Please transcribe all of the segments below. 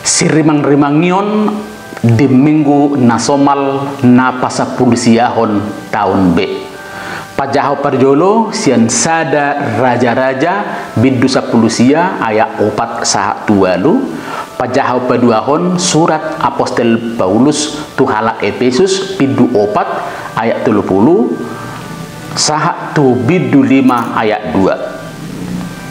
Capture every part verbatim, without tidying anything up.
Sirimangrimangion di Minggu na somal na pasampulusiahon taon B. Pajahaon parjolo sian Sada Rajaraja bindu sampulusia ayat opat sahat tu ualu. Pajahaon paduahon surat Apostel Paulus tu halak Epesus bindu opat ayat tolu pulu sahat tu bindu lima ayat dua.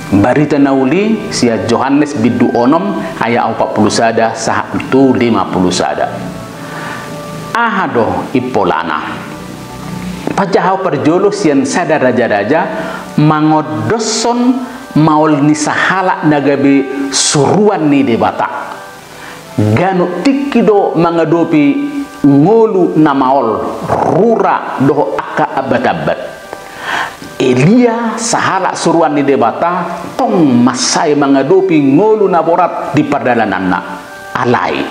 Barita na uli sian Johannes bindu onom ayat opat pulu sada sahat tu lima pulu sada. Aha do impolana? Pajahaon parjolo sian Sada Rajaraja mangondoshon maol ni sahalak na gabe suruan ni Debata. Ganup tingki do mangadopi ngolu na maol, rura dohot angka ambatambat. Elia sahalak suruan ni Debata tong mansai mangadopi ngolu na borat di pardalananna. Alai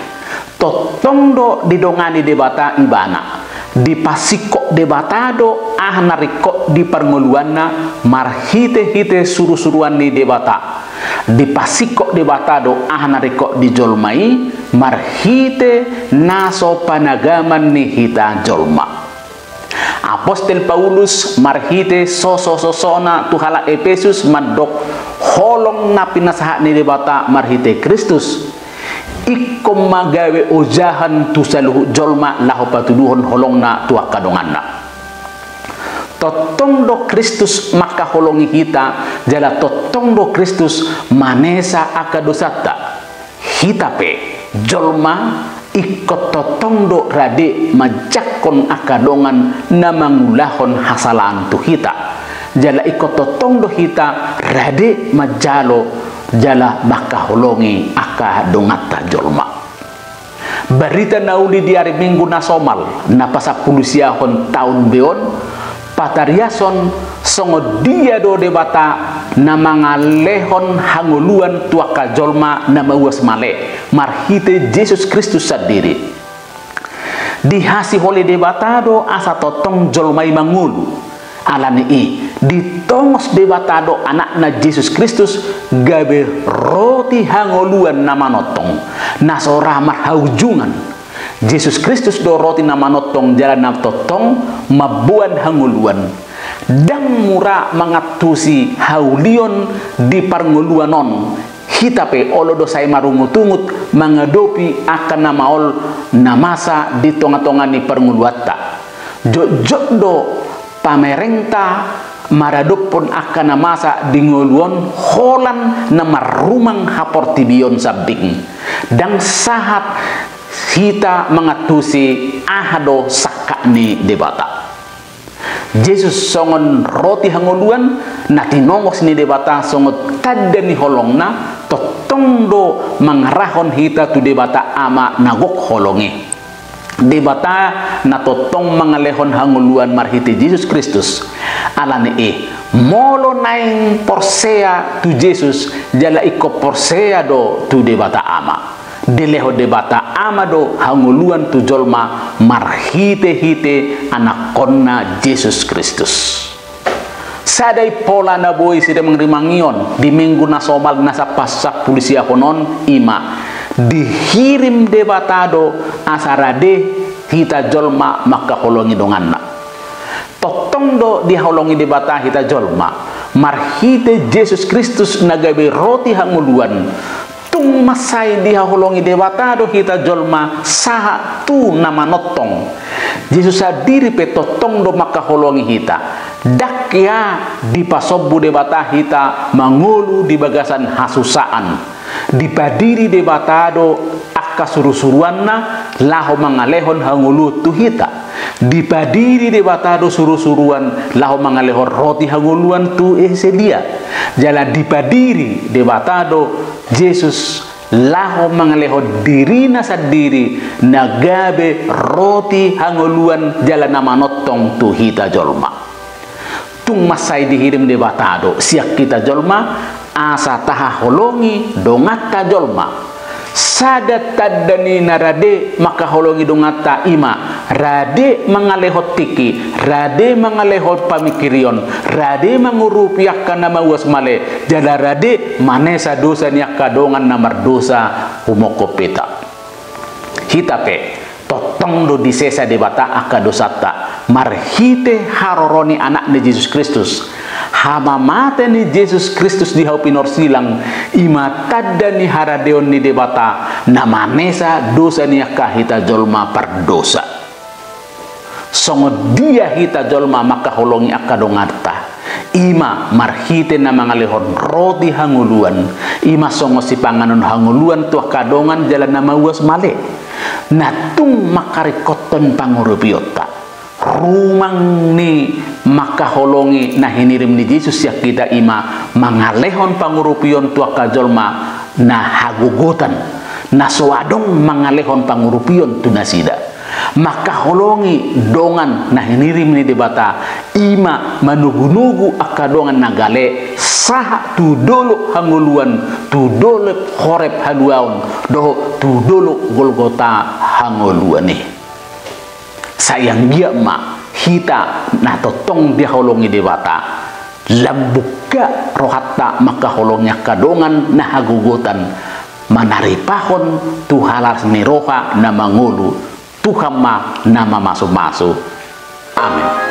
tongtong do didongani Debata ibana. Dipasingkop Debata do aha na ringkot di parngoluanna marhitehite surusuruan ni Debata. Dipasingkop Debata do aha na ringkot di jolma i marhite na so panagaman ni hita jolma. Apostel Paulus marhite sosososona tu halak Epesus mandok holong na pinasahat ni Debata marhite Kristus. Ingkon ma gabe ojahan tu saluhut jolma laho patuduhon holongna tu angka donganna. Tongtong do Kristus mangkaholongi hita, jala tongtong do Kristus manesa angka dosanta. Hita pe jolma ingkon tongtong do rade manjangkon angka dongan na mangulahon hasalahan tu hita. Jala ingkon tongtong do hita rade manjalo jala mangkaholongi angka donganta jolma. Barita na uli di ari Minggu na somal na pasampulusiahon taon B on, patariashon songon dia do Debata na mangalehon hangoluan tu angka jolma na mauas male marhite Jesus Kristus sandiri. Dihasiholi Debata do asa tongtong jolma i mangolu. Alani i, ditongos Debata do Anakna Jesus Kristus gabe roti hangoluan na manongtong, na so ra marhaujungan. Jesus Kristus do roti na manongtong jala na tongtong mamboan hangoluan. Ndang mura mangantusi haulion di parngoluan on. Hita pe olo do sai marungutungut mangadopi angka na maol na masa di tongatonga ni parngoluanta. Jotjot do pamerengta maradophon angka na masa di ngolu on holan na marrumang haportibion sambing. Ndang sahat hita mangantusi aha do sangkap ni Debata. Jesus songon roti hangoluan na tinongos ni Debata songon tanda ni holongna, tongtong do mangarahon hita tu Debata Ama na gok holong i. Debata na tongtong mangalehon hangoluan marhite Jesus Kristus. Alani i, molo naeng porsea tu Jesus, jala ingkon porsea do tu Debata Ama. Dilehon Debata Ama do hangoluan tu jolma marhitehite Anakkonna Jesus Kristus. Sada impola na boi sirimangrimangion di Minggu na somal na sapasampulusiahon on, i ma dihirim Debata do asa rade hita jolma mangkaholongi donganna. Tongtong do dihaholongi Debata hita jolma marhite Jesus Kristus na gabe roti hangoluan. Tung mansai dihaholongi Debata do hita jolma sahat tu na manongtong. Jesus sandiri pe tongtong do mangkaholongi hita. Ndang hea dipasombu Debata hita mangolu di bagasan hasusaan. Dipadiri Debata do angka surusuruanna laho mangalehon hangoluan tu hita. Dipadiri Debata do surusuruan laho mangalehon roti hangoluan tu ise dia. Jala dipadiri Debata do Jesus laho mangalehon dirina sandiri na gabe roti hangoluan jala na manongtong tu hita jolma. Tung mansai dihirim Debata do sian hita jolma asa tahaholongi donganta jolma. Sada tanda ni na rade mangkaholongi donganta i ma Rade mangalehon tingki, rade mangalehon pamingkirion, rade mangurupi angka na mauas male, jala rade manesa dosa ni angka dongan na mardosa humongkop hita. Hita pe, tongtong do disesa Debata angka dosanta, marhite haroro ni Anakna Jesus Kristus. Hamamate ni Jesus Kristus di hau pinorsilang, i ma tanda ni haradeon ni Debata, na manesa dosa ni angka hita jolma pardosa. Songon dia hita jolma mangkaholongi angka donganta, i ma marhite na mangalehon roti hangoluan, i ma songon sipanganon hangoluan tu angka dongan jala na mauas male, na tung mangkaringkothon pangurupionta. Rumang ni mangkaholongi na hinirim ni Jesus sian hita i ma mangalehon pangurupion tu angka jolma na hagogotan, na so adong mangalehon pangurupion tu nasida. Mangkaholongi dongan na hinirim ni Debata, i ma manogunogu angka dongan na gale, sahat tu dolok hangoluan, tu dolok Horeb haluaon, dohot tu dolok Golgota hangoluan i. Sai anggiat ma hita na tongtong dihaholongi Debata, lam bungka rohanta mangkaholongi angka dongan na hagogotan, manaripahon tu las ni roha na mangolu. Tuhan ma na mamasumasu. Amen.